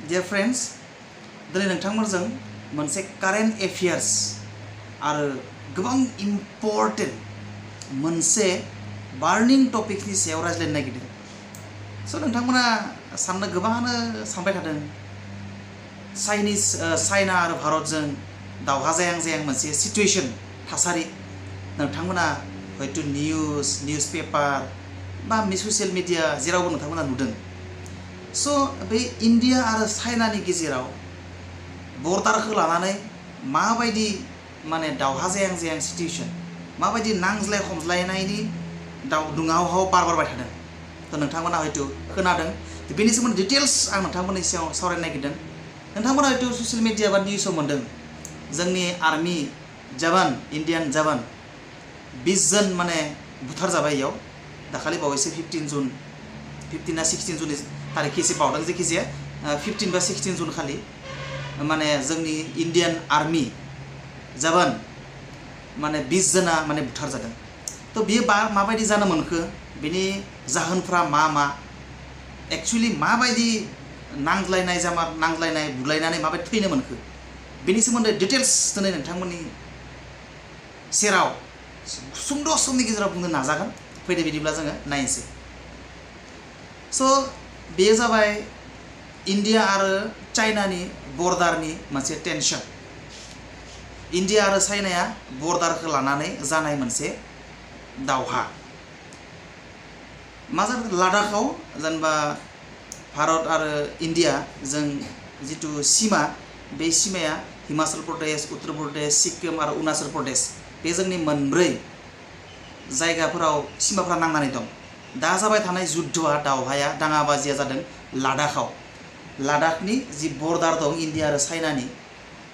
Dear friends, दिनै नोंथांमोनजों मोनसे current affairs आरो गोबां इम्पर्टेन्ट मोनसे बार्निं टपिकनि सायाव रायज्लायनो नागिरदों। स' नोंथांमोना साननो गोबाङानो सानबाय थादों चाइना आरो भारतजों दावहा जायां जायां मोनसे सिचुएशन थासारि नोंथांमोना हयতো निउस पेपार बा ससियेल मिडिया जेरावबो नोंथांमोना नुदों। स' बे इन्डिया आरो चाइनानि गेजेराव बर्डारखौ लानानै माबायदि माने दावहा जायां जायां सिचुएशन माबायदि नांज्लाय खमज्लायनायनि दुङाव बार बारबाय थादों। थ' नोंथांमोना हयতো खोनादों। बेनि सोमोन्दै डिटेल्स आं नोंथांमोननि सायाव सावरायनो नागिरदों। नोंथांमोना हयতো ससियेल मिडिया बा निउसाव मोन्दों जोंनि आर्मि जवान इन्डियान जवान 20 जन माने बुथार जाबाय इयाव दाखालि बावैसो 15 ना 16 जुननि तारिख एसे बावदों जेखिजाया 15 बा 16 जुन खालि माने जोंनि इन्डियान आर्मि जवान माने 20 जना माने बुथार जादों। तो बियो माबायदि जानो मोनखो बिनि जाहोनफ्रा मा एक्चुअली माबायदि नांज्लायनाय बुलायनानै माबायदि थैनो मोनखो बिनि सोमोन्दै डिटेल्स दिनै नोंथांमोननि सेराव सुंद' समनि गेजेराव बुंनो नाजागोन। फैदो बिदिब्ला जोङो नायनोसै। स' बेयो जाबाय इन्डिया आरो चाइनानि बर्डारनि मोनसे टेनसन। इन्डिया आरो चाइनाया बर्डारखौ लानानै जानाय मोनसे दावहा। मा जादों लादाखआव जेनेबा भारत आरो इन्डिया जों जिथु सीमा बे सीमाया हिमाचल प्रदेश उत्तर प्रदेश सिक्किम आरो अरुणाचल प्रदेश बे जोंनि मोनब्रै जायगाफोराव सीमाफ्रा नांनानै दं। दा जाबाय थानाय जुद्धआ दावहाया दाङाबाजिया जादों लादाखआव। लादाखनि जि बर्डार दं इन्डिया आरो चाइनानि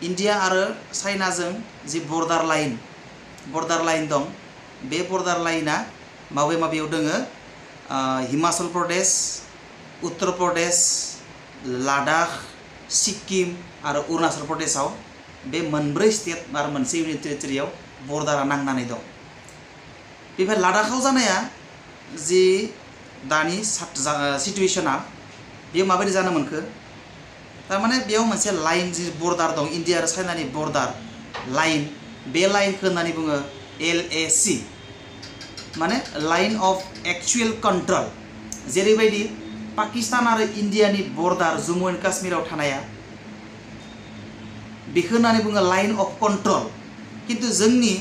इन्डिया आरो चाइनाजों जि बर्डार लाइन दं बे बर्डार लाइना माबेयाव दोङो हिमाचल प्रदेश उत्तर प्रदेश लादाख सिक्किम आरो अरुणाचल प्रदेशआव बे मोनब्रै स्टेट आरो मोनसे इउनियन टेरिटरियाव बर्डारा नांनानै दं। बेनिफ्राय लादाखआव जानाया जि दानि सिचुएशना बेयो माबायदि जानो मोनखो थारमाने बेयाव मोनसे लाइन जि बर्डार दं इन्डिया आरो चाइनानि बर्डार लाइन बे लाइनखौ होननानै बुङो LAC माने लाइन अफ एक्चुअल कन्ट्रोल। जेरैबायदि पाकिस्तान आरो इन्डियानि बर्डार जम्मु एन्ड काश्मीराव थानाया बेखौ होननानै बुङो लाइन अफ कन्ट्रोल। किन्तु जोंनि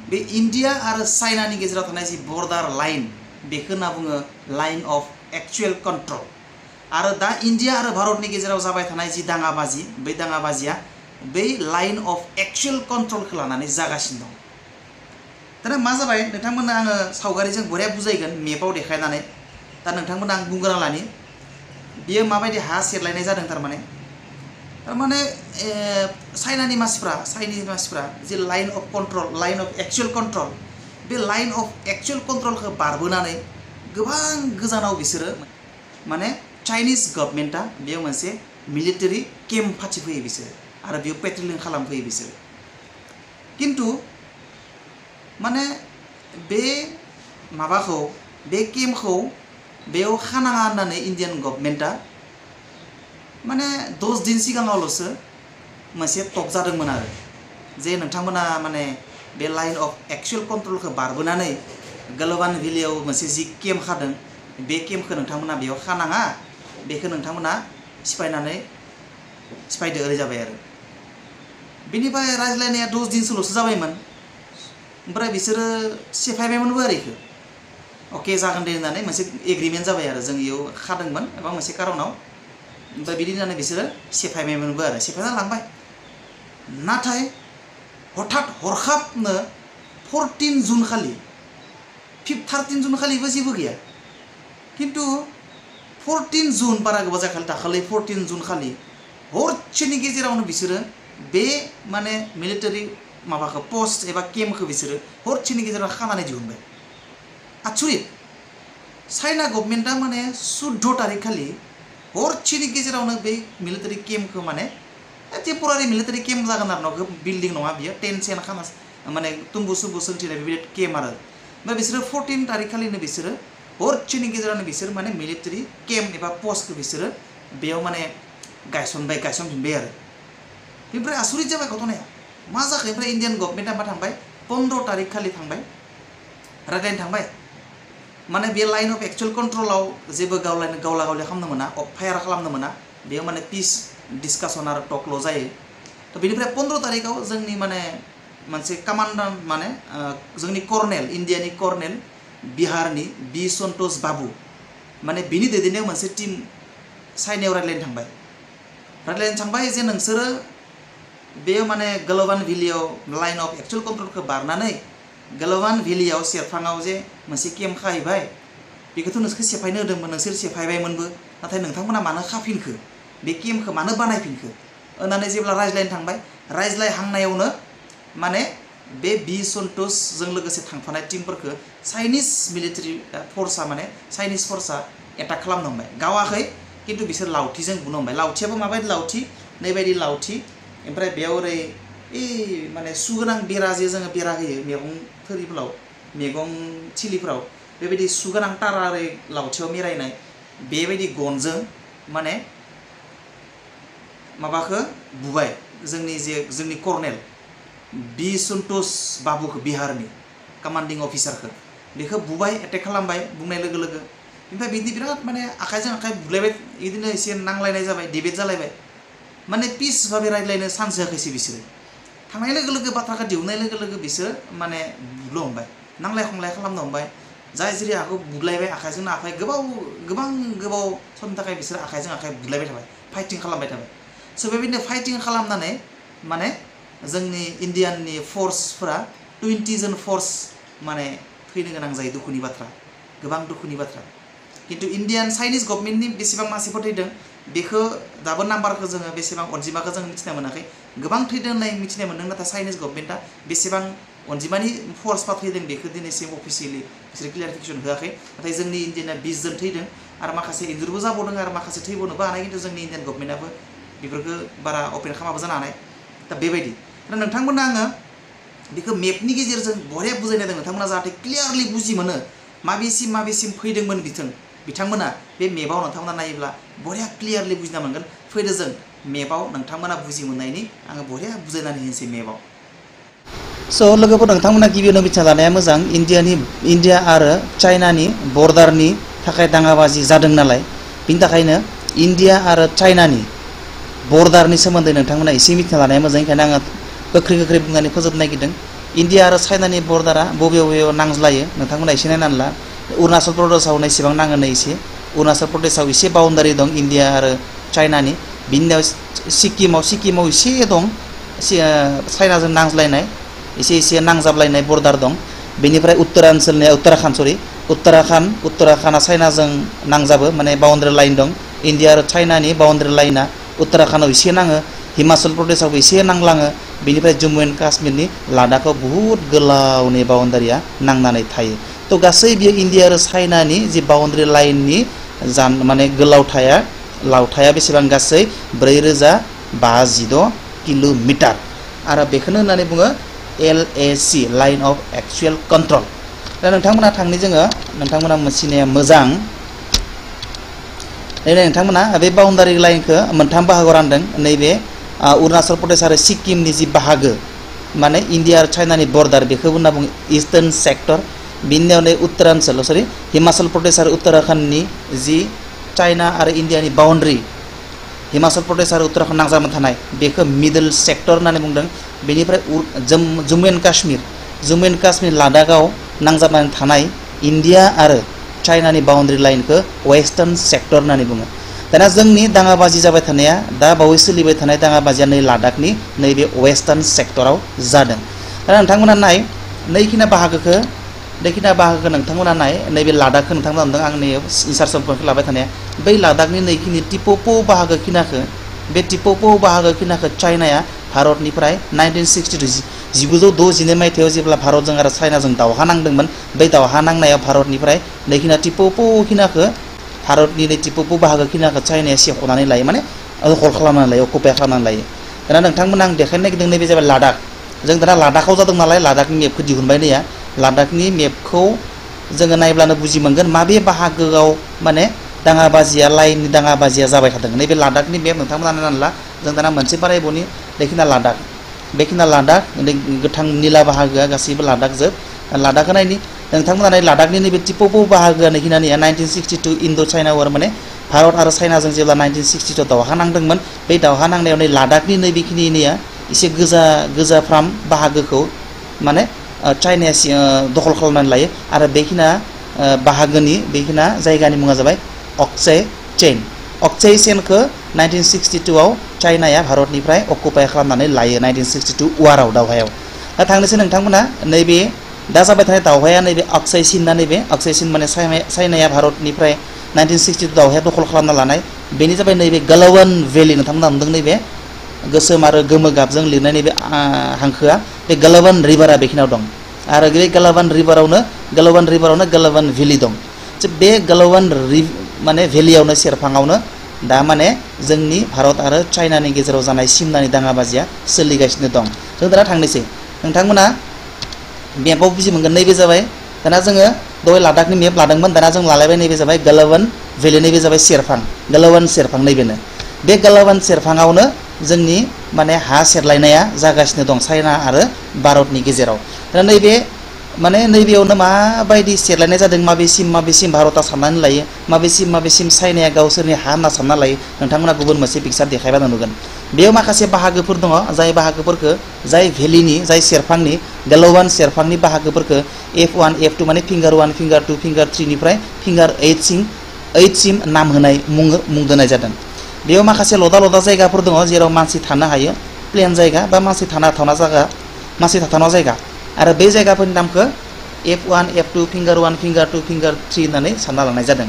बे इन्डिया आरो चाइनानि गेजेराव थानाय जि बर्डार लाइन बेखौ होनना बुङो लाइन अफ एक्चुअल कन्ट्रोल। आरो दा इन्डिया आरो भारतनि गेजेराव जाबाय थानाय जि दाङाबाजि बै दाङाबाजिया बै लाइन अफ एक्चुअल कन्ट्रोलखौ लानानै जागासिनो दं। दाना मा जाबाय नोंथांमोननो आङो सावगारिजों बरिया बुजायगोन मेपाव देखायनानै। दा नोंथांमोननो आं बुंग्रोना लानि बियो माबायदि हा सेरलायनाय जादों। थारमाने चाइनानि मानसिफ्रा जि line of control line of actual control बे लाइन अफ एक्चुअल कन्ट्रोलखौ बारबोनानै गोबां गोजानाव बिसोरो माने चाइनिज गभर्नमेन्टआ बेयाव मोनसे मिलिटारि केम्प फाथिफैयो बिसोरो आरो बेयाव पेट्रलिं खालामफैयो बिसोरो। किन्तु माने बे माबाखौ बे केम्पखौ बेयाव खानाङा होननानै इन्डियान गभर्नमेन्टआ माने 10 दिन सिगाङावल'सो मोनसे टक जादोंमोन आरो जे नोंथांमोना माने बे लाइन अफ एक्चुअल कन्ट्रोलखौ बारबोनानै गलवान भेलियाव मोनसे जि केम्प खादों बे केम्पखौ नोंथांमोना बेयाव खानाङा बेखौ नोंथांमोना सिफायदो ओरै जाबाय आरो। बेनिफ्राय रायज्लायनाया 10 दिनसोल'सो जाबायमोन। ओमफ्राय बिसोरो सेफायबायमोनबो आरो इखौ अके जागोन दे होननानै मोनसे एग्रिमेन्ट जाबाय आरो जों इयाव खादोंमोन एबा मोनसे कारनाव। ओमफ्राय बिदि होननानै बिसोरो सेफायबायमोनबो आरो सेफायना लांबाय। नाथाय हठात हरखाबनो 13 जुन खालि 13 जुन खालिबो जेबो गैया। किन्तु 14 जुन बारा गोबाव जाखालि दाखालि 14 जुन खालि हरसेनि गेजेरावनो बिसोरो बे माने मिलिटारि माबाखौ पोस्ट एबा केम्पखौ बिसोरो हरसेनि गेजेराव खानानै दिहुनबाय। आसरित चाइना गभर्नमेन्टआ माने 14 तारिख खालि हरसेनि गेजेरावनो बे मिलिटारि केम्पखौ माने टेम्परारि मिलिटारि केम्प जागोन आरो बिल्डिं नङा बियो टेन्ट सेन खाना माने तुम्बु सुम्बु सोंथिनाय बेबायदि केम्प आरो। ओमफ्राय बिसोरो 14 तारिख खालिनो बिसोरो हरसेनि गेजेरावनो बिसोर माने मिलिटारि केम्प एबा पोस्टखौ बिसोरो बेयाव माने गायसनफिनबाय आरो बेनिफ्राय आसुरित जाबाय घटनाया मा जाखो ओमफ्राय इन्डियान गभर्नमेन्टआ मा थांबाय 15 तारिख खालि थांबाय रायज्लायनो थांबाय माने बे लाइन अफ एक्चुअल कन्ट्रलाव जेबो गावला गावलि खालामनो मोना फायार खालामनो मोना बेयाव माने पिस डिसकासन आरो टकल' जायो तो बेनिफ्राय 15 तारिखआव जोंनि माने मोनसे कमान्डार माने जोंनि कर्नेल इन्डियानि कर्नेल बिहारनि बि सन्तोष बाबु माने बिनि दैदेननायाव मोनसे टीम चाइनायाव रायज्लायनो थांबाय जे नोंसोरो बेयो माने गलवान भेलियाव लाइन अफ एक्चुअल कन्ट्रलखौ बारनानै गलवान भेलियाव सेरफाङाव जे मोनसे केम्प खाहैबाय बेखौथ' नोंसोरखौ सेफायनो होदोंमोन नोंसोर सेफायबायमोनबो नाथाय नोंथांमोना मानो खाफिनखो बे केम्पखौ मानो बानायफिनखो होननानै जेब्ला रायज्लायनो थांबाय रायज्लायहांनायावनो माने बे बि सन्तोषजों लोगोसे थांफानाय टीमफोरखौ चाइनिज मिलिटारि फर्सआ माने चाइनिज फर्सआ एटाक खालामनो हमबाय गावाखै किन्तु बिसोर लावथिजों बुनो हमबाय लावथियाबो माबायदि लावथि नैबायदि लावथि ओमफ्राय बेयाव ओरै माने सुगोनां बेरा जे जोङो बेरा होयो मैगं थोरिफोराव मैगं थिलिफोराव बेबायदि सुगोनां तारा ओरै लावथियाव मेरायनाय बेबायदि गनजों माने माबाखौ बुबाय जोंनि कर्नेल बि सन्तोष बाबुखौ बिहारनि कमान्डिं अफिसारखौ बेखौ बुबाय एटेक खालामबाय बुंनाय लोगो लोगो ओमफ्राय बिदि बिराद माने आखाइजों आखाइ बुलायबाय बिदिनो एसे नांलायनाय जाबाय डिबेट जालायबाय माने पिस भाबे रायज्लायनो चान्स होआखैसै बिसोरो थांनाय लोगो लोगो बाथ्राखौ दिहुननाय लोगो लोगो बिसोर माने बुनो हमबाय नांलाय खमलाय खालामनो हमबाय जाय जेरै आखौ बुलायबाय आखाइजों आखाइ गोबां गोबाव समनि थाखाय बिसोर आखाइजों आखाइ बुलायबाय थाबाय फाइटिं खालामबाय थाबाय स' बेबायदिनो फाइटिं खालामनानै माने जोंनि इन्डियाननि फर्सफोरा 20 जन फर्स माने थैनो गोनां जायो दुखुनि बाथ्रा गोबां दुखुनि बाथ्रा किन्तु इन्डियान चाइनिज गभर्नमेन्टनि बेसेबां मानसिफोर थैदों बेखौ दाबो नाम्बारखौ जोङो बेसेबां अनजिमाखौ जों मिथिनो मोनाखै गोबां थैदों होननाय मिथिनो मोनदों नाथाय चाइनिज गभर्नमेन्टआ बेसेबां अनजिमानि फर्सफोरा थैदों बेखौ दिनैसिम अफिसियेलि बिसोर क्लियारिफिकेसन होआखै नाथाय जोंनि इन्डियाना 20 जन थैदों आरो माखासे इन्जुरबो जाबावदों आरो माखासे थैबावनोबो हानाय किन्तु जोंनि इन्डियान गभर्नमेन्टआबो बेफोरखौ बारा अपेन खालामाबो जानो हानाय दा बेबायदि दा नोंथांमोना आङो बेखौ मेपनि गेजेरजों बरिया बुजायना होदों नोंथांमोना जाहाथे क्लियारलि बुजि मोनो माबेसिम फैदोंमोन बिथांमोना बे मेपाव नोंथांमोना नायोब्ला बरिया क्लियारलि बुजिना मोनगोन फैदो जों मेपाव नोंथांमोना बुजि मोननायनि आङो बरिया बुजायनानै होनोसै मेपाव स' लोगोफोर नोंथांमोना गिबियावनो मिथिना लानाया मोजां इन्डिया आरो चाइनानि बर्डारनि थाखाय दाङाबाजि जादों नालाय बिनि थाखायनो इन्डिया आरो चाइनानि बर्डारनि सोमोन्दै नोंथांमोना एसे मिथिना लानाया मोजां ओंखायनो आङो गोख्रै बुंनानै फोजोबनो नागिरदों इन्डिया आरो चाइनानि बर्डारा बबेयाव नांज्लायो नोंथांमोना एसे नायनानै ला अरुणाचल प्रदेशआव एसेबां नाङो नै एसे अरुणाचल प्रदेशआव एसे बाउन्डारि दं इन्डिया आरो चाइनानि बिनि उनाव सिक्किमाव एसे दं चाइनाजों नांज्लायनाय एसे नांजाबलायनाय बर्डार दं बेनिफ्राय उत्तराखन्डआ चाइनाजों नांजाबो माने बाउन्डारि लाइन दं इन्डिया आरो चाइनानि बाउन्डारि लाइना उत्तराखन्डआव एसे नाङो हिमाचल प्रदेशआवबो एसे नांलाङो बेनिफ्राय जम्मु एन्ड काश्मीरनि लादाखआव बुहुत गोलावनि बाउन्डारिया नांनानै थायो थ' गासै बियो इन्डिया आरो चाइनानि जि बाउन्डारि लाइननि माने लावथाया बेसेबां गासै 4056 किल'मिटार आरो बेखौनो होननानै बुङो LAC line of actual control दा नोंथांमोना नोंथांमोना मोनथिनाया मोजां नोंथांमोना बे बाउन्डारि लाइनखौ मोनथाम बाहागोआव रानदों नैबे अरुणाचल प्रदेश आरो सिक्किमनि जि बाहागो माने इन्डिया आरो चाइनानि बर्डार बेखौ होनना बुङो इस्टार्न सेक्टर बिनि उनाव हिमाचल प्रदेश आरो उत्तराखन्डनि जि चाइना आरो इन्डियानि बाउन्डारि हिमाचल प्रदेश आरो उत्तराखन्ड नांजाबना थानाय बेखौ मिडल सेक्टर होननानै बुंदों बेनिफ्राय जम्मु एन्ड काश्मीर लादाखआव नांजाबनानै थानाय इन्डिया आरो चाइनानि बाउन्डारि लाइनखौ वेस्टार्न सेक्टर होननानै बुङो दाना जोंनि दाङाबाजि जाबाय थानाया दा बावै सोलिबाय थानाय दाङाबाजिया नै लादाखनि नैबे वेस्टार्न सेक्टराव जादों दा नोंथांमोना नाय नैखिना बाहागोखौ नोंथांमोना नाय नैबे लादाखखौ नोंथांमोना नुदों आंनि इन्सार्सनफोरखौ लाबाय थानाया बै लादाखनि नैखिनि टिप'प' बाहागो खिनाखौ चाइनाया भारतनिफ्राय 1962 1961 मायथाइयाव जेब्ला भारतजों आरो चाइनाजों दावहा नांदोंमोन बै दावहा नांनायाव भारतनिफ्राय नैखिना टिप'प' खिनाखौ भारतनि टिप'प' बाहागो खिनाखौ चाइनाया सेख'नानै लायो माने हल खालामनानै लायो अकुपाय खालामनानै लायो दाना नोंथांमोना आं देखायनो नागिरदों नैबे जाबाय लादाख जों दाना लादाखआव जादों नालाय लादाखनि मेपखौ दिहुनबाय नैया लादाखनि मेपखौ जोङो नायब्लानो बुजि मोनगोन माबे बाहागोआव माने दाङाबाजिया लाइननि दाङाबाजिया जाबाय थादों नैबे लादाखनि मेप नोंथांमोना नायनानै ला जों दाना मोनसे बारायबावनि बेखिना लादाख बेखिना लादाख गोथां निला बाहागोआ गासैबो लादाख जोब लादाखौ नायनि नोंथांमोना नाय लादाखनि नैबे टिप'पौ बाहागोआ नैखिनानिया 1962 इन्ड' चाइना वार माने भारत आरो चाइनाजों जेब्ला 1962 दावहा नांदोंमोन बे दावहा नांनायाव नै लादाखनि नैबेखिनिया एसे गोजाफ्राम बाहागोखौ माने चाइनाया दखल खालामनानै लायो आरो बेखिना बाहागोनि बेखिना जायगानि मुङा जाबाय अक्साई चेन अक्साई चेनखौ 1962 आव चाइनाया भारतनिफ्राय अकुपाय खालामनानै लायो 1962 वाराव दावहायाव दा थांनोसै नोंथांमोना नैबे दा जाबाय थानाय दावहाया नैबे अक्साई चीन नैबे अक्साई चीन माने चाइनाया भारतनिफ्राय 1962 दावहाया दखल खालामना लानाय बेनि जाबाय नैबे गलवान भेलि नोंथांमोना नुदों नैबे गोसोम आरो गोमो गाबजों लिरनाय नैबे हांखोआ बे गलवान रिभारा बेखिनियाव दं आरो बे गलवान रिभारावनो गलवान भेलि दं बे गलवान माने भेलियावनो सेरफाङावनो दा माने जोंनि भारत आरो चाइनानि गेजेराव जानाय सिमनानि दाङाबाजिया सोलिगासिनो दं जों दाना थांनोसै नोंथांमोना मेपआव बुजि मोनगोन नैबे जाबाय दाना जोङो दहाय लादाखनि मेप लादोंमोन दाना जों लालायबाय नैबे जाबाय गलवान भेलि नैबे जाबाय सेरफां गलवान सेरफां नैबेनो बे गलवान सेरफाङावनो जोंनि माने हा सेरलायनाया जागासिनो दं चाइना आरो भारतनि गेजेराव दा नैबे माने नैबेयावनो माबायदि सेरलायनाय जादों माबेसिम भारतआ साननानै लायो माबेसिम चाइनाया गावसोरनि हा होनना सानना लायो नोंथांमोना गुबुन मोनसे पिक्सार देखायबानो नुगोन बेयाव माखासे बाहागोफोर दङ जाय बाहागोफोरखौ जाय भेलिनि जाय सेरफांनि गलवान सेरफांनि बाहागोफोरखौ F1 F2 माने फिंगार 1 फिंगार 2 फिंगार 3 निफ्राय फिंगार 8 सिम नाम होनाय मुं दोननाय जादों बेयाव माखासे लदा जायगाफोर दङ जेराव मानसि थानो हायो प्लेन जायगा बा मानसि थाथावना जायगा आरो बे जायगाफोरनि नामखौ F1 F2 finger 1 finger 2 finger 3 होननानै सानना लानाय जादों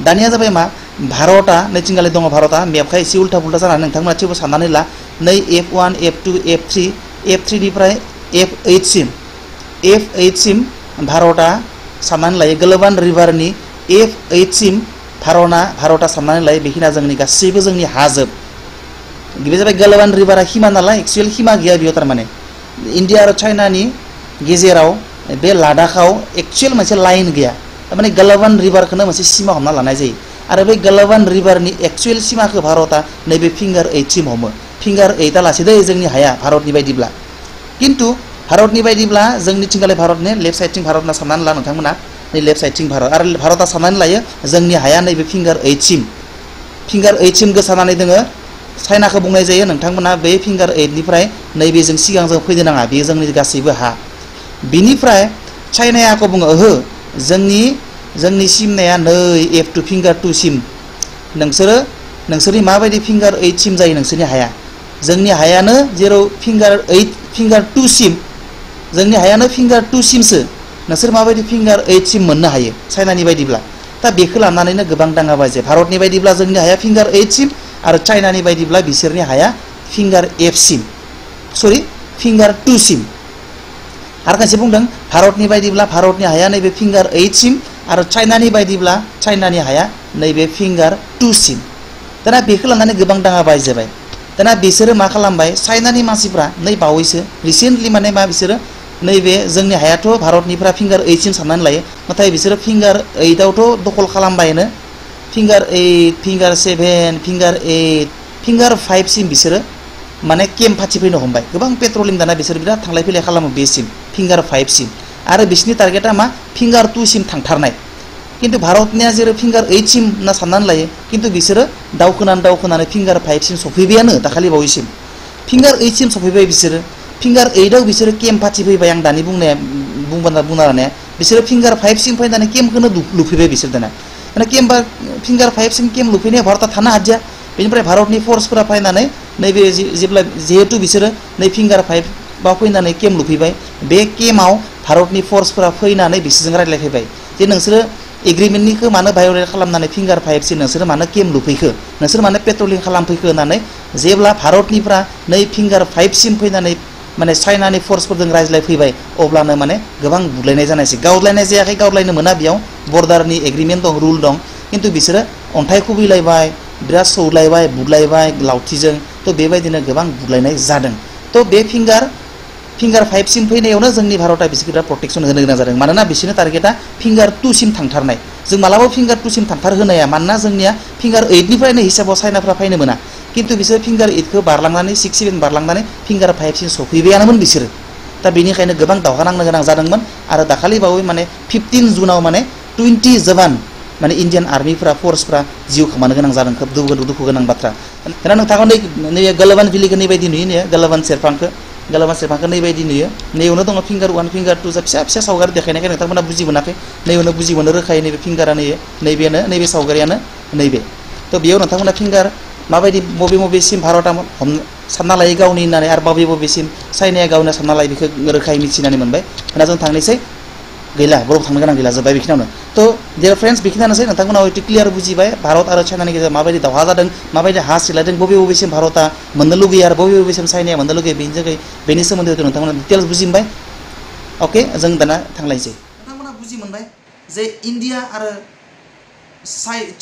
दानिया जाबाय मा भारतआ नैथिंगालि दङ भारतआ मेपखा एसे उल्था पुल्था जानानै नोंथांमोना थेवबो साननानै ला नै F1 F2 F3 निफ्राय F8 सिम भारतआ साननानै लायो गलवान रिभारनि F8 सिम भारतआ साननानै लायो बेखिना जोंनि गासैबो जोंनि हाजोब बे जाबाय गलवान रिभारा हिमा नालाय एक्चुअल हिमा गैया बेयाव थारमाने इन्डिया आरो चाइनानि गेजेराव बे लादाखआव एक्चुअल मोनसे लाइन गैया तारमाने गलवान रिभारखौनो मोनसे सिमा हमना लानाय जायो आरो बे गलवान रिभारनि एक्चुअल सिमाखौ भारतआ नैबे फिंगार 8 सिम हमो फिंगार 8 आ लासै दै जोंनि हाया भारतनि बायदिब्ला किन्तु भारतनि बायदिब्ला जोंनिथिंगाले भारतनि लेफ्ट साइडथिं भारत होनना साननानै ला नोंथांमोना नै लेफ्ट साइडथिं भारत आरो भारतआ साननानै लायो जोंनि हाया नैबे फिंगार 8 सिम गोसारनानै दोङो चाइनाखौ बुंनाय जायो नोंथांमोना बे फिंगार 8 निफ्राय नैबे जों सिगांजों फैनो नाङा बेयो जोंनि गासैबो हा बिनिफ्राय चाइनाया आखौ बुङो ओहो जोंनि सिमनाया नै F2 फिंगार 2 सिम नोंसोरनि माबायदि फिंगार 8 सिम जायो नोंसोरनि हाया जोंनि हायानो जेराव फिंगार 2 सिम जोंनि हायानो फिंगार 2 सिमसो नोंसोर माबायदि फिंगार 8 सिम मोननो हायो चाइनानि बायदिब्ला दा बेखौ लानानैनो गोबां दाङाबाजि भारतनि बायदिब्ला जोंनि हाया फिंगार 8 सिम आरो चाइनानि बायदिब्ला बिसोरनि हाया फिंगार 2 सिम आरो खायसे बुंदों भारतनि बायदिब्ला भारतनि हाया नैबे फिंगार 8 सिम आरो चाइनानि बायदिब्ला चाइनानि हाया नैबे फिंगार 2 सिम दाना बेखौ लानानै गोबां दाङाबाजि जाबाय दाना बिसोरो मा खालामबाय चाइनानि मानसिफ्रा नै बावैसो रिसेन्टलि माने मा बिसोरो नैबे जोंनि हायाथ' भारतनिफ्राय फिंगार 8 सिम साननानै लायो नाथाय बिसोरो फिंगार 8 आवथ' दखल खालामबायनो फिंगार 8 फिंगार 7 फिंगार 8 फिंगार 5 सिम बिसोरो माने केम्प फाथि फैनो हमबाय गोबां पेट्रलिं दाना बिसोर बिराद थांलाय फैलाय खालामो बेसिम फिंगार 5 सिम आरो बिसोरनि टारगेटआ मा फिंगार 2 सिम थांथारनाय किन्तु भारतनिया जेरै फिंगार 8 सिम होनना साननानै लायो किन्तु बिसोरो दावखोनानै फिंगार 5 सिम सफैबायानो दाखालि बावैसिम फिंगार 8 सिम सफैबाय बिसोरो फिंगार 8 आव बिसोरो केम्प फाथि फैबाय आं दानि बुंना लानाया बिसोरो फिंगार 5 सिम फैनानै केम्पखौनो लुफैबाय बिसोर दाना माने केम्पा फिंगार 5 सिम केम्प लुफैनाया भारतआ थानो हादिया बेनिफ्राय भारतनि फर्सफोरा फैनानै नैबे जिहेतु बिसोरो नै फिंगार 5 आव फैनानै केम्प लुफैबाय बे केम्पआव भारतनि फर्सफोरा फैनानै बिसोरजों रायज्लायफैबाय जे नोंसोरो एग्रिमेन्टनिखौ मानो भायलेट खालामनानै फिंगार 5 सिम नोंसोर मानो केम्प लुफैखो नोंसोर मानो पेट्रलिं खालामफैखो होननानै जेब्ला भारतनिफ्रा नै फिंगार 5 सिम फैनानै माने चाइनानि फर्सफोरजों रायज्लायफैबाय अब्लानो माने गोबां बुलायनाय जानायसै गावलायनाय जायाखै गावलायनो मोना बेयाव बर्डारनि एग्रिमेन्ट दं रुल दं किन्तु बिसोरो अन्थाइ खुबैलायबाय बिराद सौलायबाय बुलायबाय लावथिजों थ' बेबायदिनो गोबां बुलायनाय जादों थ' बे फिंगार फिंगार 5 सिम फैनायावनो जोंनि भारतआ बिसोरखौ प्रटेक्शन होनो गोनां जादों मानोना बिसोरनि टारगेटआ फिंगार 2 सिम थांथारनाय जों मालाबाबो फिंगार 2 सिम थांथार होनाया मानोना जोंनिया फिंगार 8 निफ्रायनो हिसाबाव चाइनाफ्रा फैनो मोना किन्तु बिसोर फिंगार 8 खौ बारलांनानै 6 7 बारलांनानै फिंगार 5 सिम सफैबायानोमोन बिसोरो दा बेनिखायनो गोबां दावहा नांनो गोनां जादोंमोन आरो दाखालि बावै माने 15 जुनाव माने 20 जवान माने इन्डियान आर्मिफोरा फोर्सफ्रा जिउ खोमानो गोनां जादों खोब दुखु गोनां बाथ्रा दा नोंथाङा नै गलवान भिलिखौ नैबायदि नुयो ने गलवान सेरफांखौ नैबायदि नुयो नैयावनो दङ फिंगार 1 फिंगार 2 जा फिसा फिसा सावगारि देखायनायखाय नोंथांमोना बुजि मोनाखै नैयावनो बुजि मोनो रोखायै नैबे फिंगारा नैबे सावगारियानो नैबे थ' बेयाव नोंथांमोना फिंगार माबायदि बबेसिम भारतआ सानना लायो गावनि होननानै आरो बबेसिम चाइनाया गावनो सानना लायो बेखौ रोखायै मिथिनानै मोनबाय होना जों थांनोसै गैला बरफ थांनो गोनां गैला जोब्बाय बेखिनियावनो थ' डियार फ्रेन्ड्स बेखिनियानोसै नोंथांमोना हयथ' क्लियार बुजिबाय भारत आरो चाइनानि गेजेराव माबायदि दावहा जादों माबायदि हा सिलायदों बबेसिम भारतआ मोननो लुगैयो आरो बबेसिम चाइनाया मोननो लुगैयो बेनि सोमोन्दै नोंथांमोना डिटेल्स बुजि मोनबाय अके जों दाना थांलायनोसै नोंथांमोना बुजि मोनबाय जे इन्डिया आरो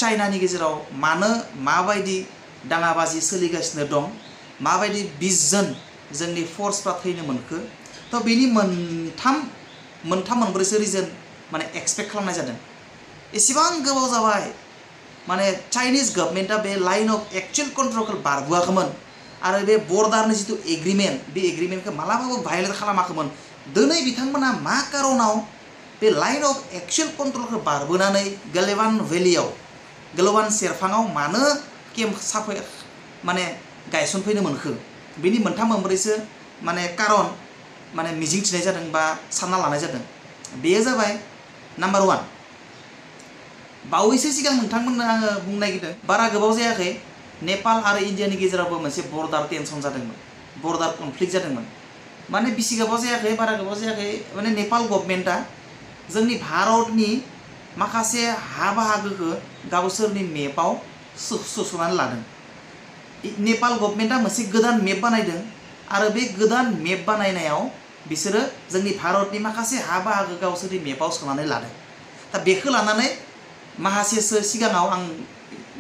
चाइनानि गेजेराव माबायदि दाङाबाजि सोलिगासिनो दं माबायदि 20 जन जोंनि फोर्सफ्रा थैनो मोनखो थ' बेनि मोनथाम मोनब्रैसो रिजन माने एक्सपेक्ट खालामनाय जादों एसेबां गोबाव जाबाय माने चाइनिज गभर्नमेन्टआ बे लाइन अफ एक्चुअल कन्ट्रलखौ बारबोआखैमोन आरो बे बर्डारनि जिथु एग्रिमेन्ट बे एग्रिमेन्टखौ मालाबाबो भायलेट खालामाखैमोन दिनै बिथांमोना मा कारनाव बे लाइन अफ एक्चुअल कन्ट्रलखौ बारबोनानै गलवान सेरफाङाव मानो केम्प माने गायसनफैनो मोनखो बिनि मोनथाम मोनब्रैसो माने कारन माने मिजिंथिनाय जादों बा सानना लानाय जादों बेयो जाबाय नाम्बार 1 बावैसो सिगां नोंथांमोननो आङो बुंनो नागिरदों बारा गोबाव जायाखै नेपाल आरो इन्डियानि गेजेरावबो मोनसे बर्डार टेनसन जादोंमोन बर्डार कनफ्लिक्ट जादोंमोन माने बिसि गोबाव जायाखै बारा गोबाव जायाखै माने नेपाल गभर्नमेन्टआ जोंनि भारतनि माखासे हा बाहागोखौ गावसोरनि मेपआव सोस'नानै लादों नेपाल गभर्नमेन्टआ मोनसे गोदान मेप बानायदों आरो बे गोदान मेप बानायनायाव बिसोरो जोंनि भारतनि माखासे हा बाहागो गावसोरनि मेपआव सोनानै लादों दा बेखौ लानानै माहासेसो सिगाङाव आं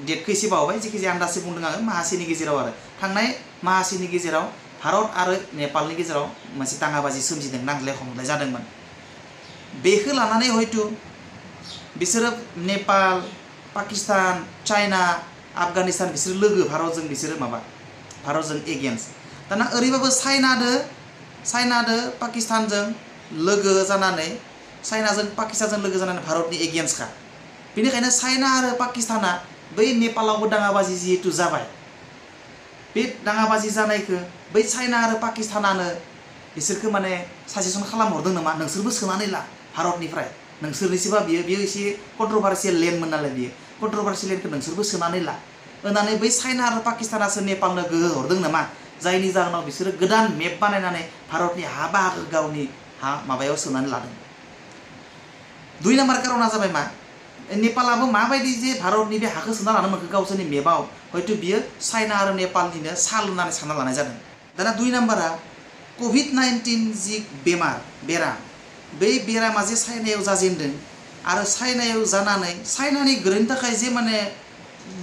डेटखौ एसे बावबाय जेखिजाया आन्दाजै बुंदों आङो माहासेनि गेजेराव आरो थांनाय माहासेनि गेजेराव भारत आरो नेपालनि गेजेराव मोनसे दाङाबाजि सोमजिदों नांज्लाय खमज्लाय जादोंमोन बेखौ लानानै हयथ' बिसोरो नेपाल पाकिस्तान चाइना आफगानिस्तान बिसोर लोगो भारतजों एगेन्स्ट दाना ओरैबाबो चाइनादो पाकिस्तानजों लोगो जानानै भारतनि एगेन्स्टखा बेनिखायनो चाइना आरो पाकिस्ताना बै नेपालावबो दाङाबाजि जिहेतु जाबाय बे दाङाबाजि जानायखौ बै चाइना आरो पाकिस्तानानो बिसोरखौ माने साजेसन खालामहरदों नामा नोंसोरबो सोनानै ला भारतनिफ्राय नोंसोरनिसोबा बियो एसे कन्ट्रभार्सियेल लेन्डमोन नालाय बियो कन्ट्रभार्सियेल लेन्डखौ नोंसोरबो सोनानै ला होननानै बै चाइना आरो पाकिस्तानासो नेपालनो गोहो हरदों नामा जायनि जाहोनाव बिसोरो गोदान मेप बानायनानै भारतनि हा बाहागो गावनि हा माबायाव सोनानै लादों 2 नाम्बार कारना जाबाय मा नेपालाबो माबायदि जे भारतनि बे हाखौ सोना लानो मोनखो गावसोरनि मेपआव हयथ' बियो चाइना आरो नेपालनिनो साल होननानै सानना लानाय जादों दाना 2 नाम्बारा COVID-19 जि बेराम बै बेरामा जे चाइनायाव जाजेनदों आरो चाइनायाव जानानै चाइनानि गोरोन्थिनि थाखाय जे माने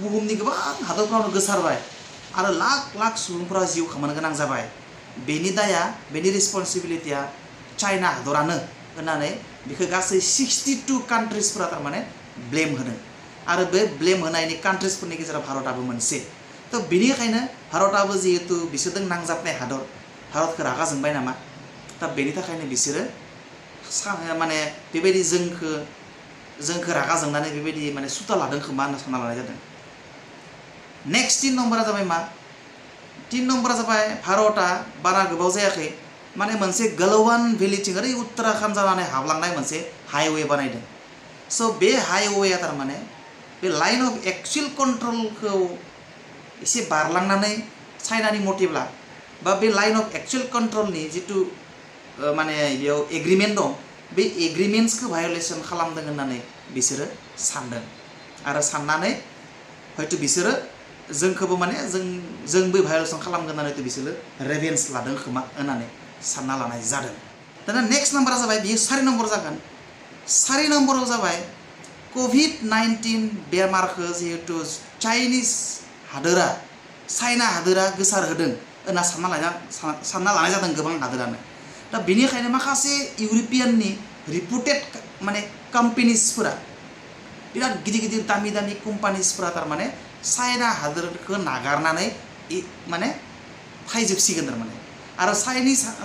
बुहुमनि गोबां हादरफ्रावनो गोसारबाय आरो लाख सुबुंफोरा जिउ खोमानो गोनां जाबाय बेनि दाया बेनि रिसपन्सिबिलिटिया चाइना हादरानो होननानै बेखौ गासै 62 कान्ट्रिसफोरा थारमाने ब्लेम होदों आरो बे ब्लेम होनायनि कान्ट्रिसफोरनि गेजेराव भारतआबो मोनसे थ' बेनिखायनो भारतआबो जिहेतु बिसोरजों नांजाबनाय हादर भारतखौ रागा जोंबाय नामा दा बेनि थाखायनो बिसोरो माने बेबायदि जोंखौ रागा जोंनानै बेबायदि माने सुता लादों खोमा होनना सानना लानाय जादों नेक्स्ट 3 नम्बरा जाबाय मा 3 नम्बरा जाबाय भारतआ बारा गोबाव जायाखै माने मोनसे गलवान भेलिथिं ओरै उत्तराखन्ड जानानै हाबलांनाय मोनसे हाइवे बानायदों स' बे हाइवेआ थारमाने बे लाइन अफ एक्चुअल कन्ट्रलखौ एसे बारलांनानै चाइनानि मथेब्ला बा बे लाइन अफ एक्चुअल कन्ट्रलनि जितु माने बेयाव एग्रिमेन्ट दं बे एग्रिमेन्ट्सखौ भायलेसन खालामदों होननानै बिसोरो सानदों आरो साननानै हयथ' बिसोरो जोंखौबो माने जोंबो भायलेसन खालामगोन होननानै बिसोरो रेभेन्स लादों खोमा होननानै सानना लानाय जादों दाना नेक्स्ट नाम्बारा जाबाय बियो 4 नम्बर जागोन 4 नम्बराव जाबाय COVID-19 बेमारखौ जिहेतु चाइना हादोरा गोसार होदों होनना सानना लानाय जादों गोबां हादोरानो दा बेनिखायनो माखासे इउर'पियाननि रिपुटेड माने कम्पानिसफोरा बिराद गिदिर गिदिर दामि दामि कम्पानिसफोरा थारमाने चाइना हादोरखौ नागारनानै माने फायजोबसिगोन थारमाने आरो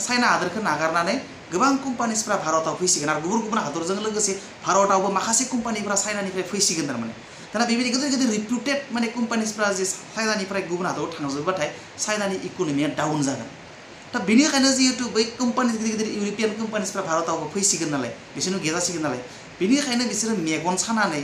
चाइना हादोरखौ नागारनानै गोबां कम्पानिसफोरा भारताव फैसिगोन आरो गुबुन गुबुन हादरजों लोगोसे भारतावबो माखासे कम्पानिफोरा चाइनानिफ्राय फैसिगोन थारमाने दाना बेबायदि गिदिर गिदिर रिपुटेड माने कम्पानिसफोरा जे चाइनानिफ्राय गुबुन हादराव थांजोबबाथाय चाइनानि इक'नमिया डाउन जागोन दा बेनिखायनो जिहेतु बै कम्पानि गिदिर गिदिर इउर'पियान कम्पानिसफोरा भारतावबो फैसिगोन नालाय बिसोरनो गेजासिगोन नालाय बेनिखायनो बिसोरो मेगन सानानै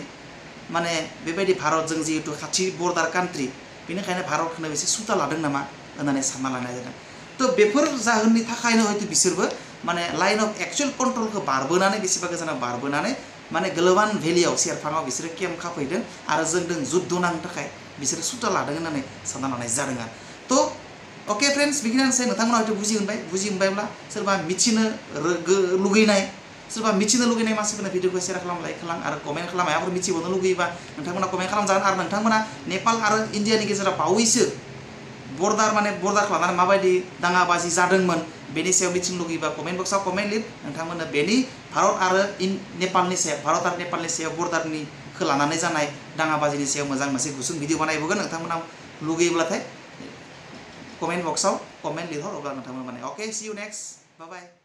माने बेबायदि भारतजों जिहेतु खाथि बर्डार कान्ट्रि बेनिखायनो भारतखौनो एसे सुता लादों नामा होननानै सानना लानाय जादों तो बेफोर जाहोननि थाखायनो हयतो बिसोरबो माने लाइन अफ एक्चुअल कन्ट्रलखौ बारबोनानै बेसेबा गोजानाव बारबोनानै माने गोलोबान भेलियाव सेरफाङाव बिसोरो केम्प खाफैदों आरो जोंजों जुद्ध नांनो थाखाय बिसोरो सुता लादों होननानै सानना लानाय जादों आरो तो ओके फ्रेंड्स बेखिनियानोसै नोंथांमोना हयतो बुजि मोनबायब्ला सोरबा मिथिनो लुगैनाय सोरबा मिथिनो लुगैनाय मानसिफोरनो भिडिअखौ शेयार खालाम लाइक खालाम आरो कमेन्ट खालाम माबाफोर मिथिबावनो लुगैयोबा नोंथांमोना कमेन्ट खालामजागोन आरो नोंथांमोना नेपाल आरो इन्डियानि गेजेराव बावैसो बर्डार खालामनानै माबायदि दाङाबाजि जादोंमोन बेनि सायाव मिथिनो लुगैयोबा कमेन्ट बक्सआव कमेन्ट लिर नोंथांमोननो बेनि भारत आरो नेपालनि सायाव बर्डारनिखौ लानानै जानाय दाङाबाजिनि सायाव मोजां मोनसे गुसुं भिडिअ बानायबोगोन नोंथांमोना लुगैयोब्लाथाय कमेन्ट बक्सआव कमेन्ट लिरहर अब्ला नोंथांमोन माने okay see you next bye bye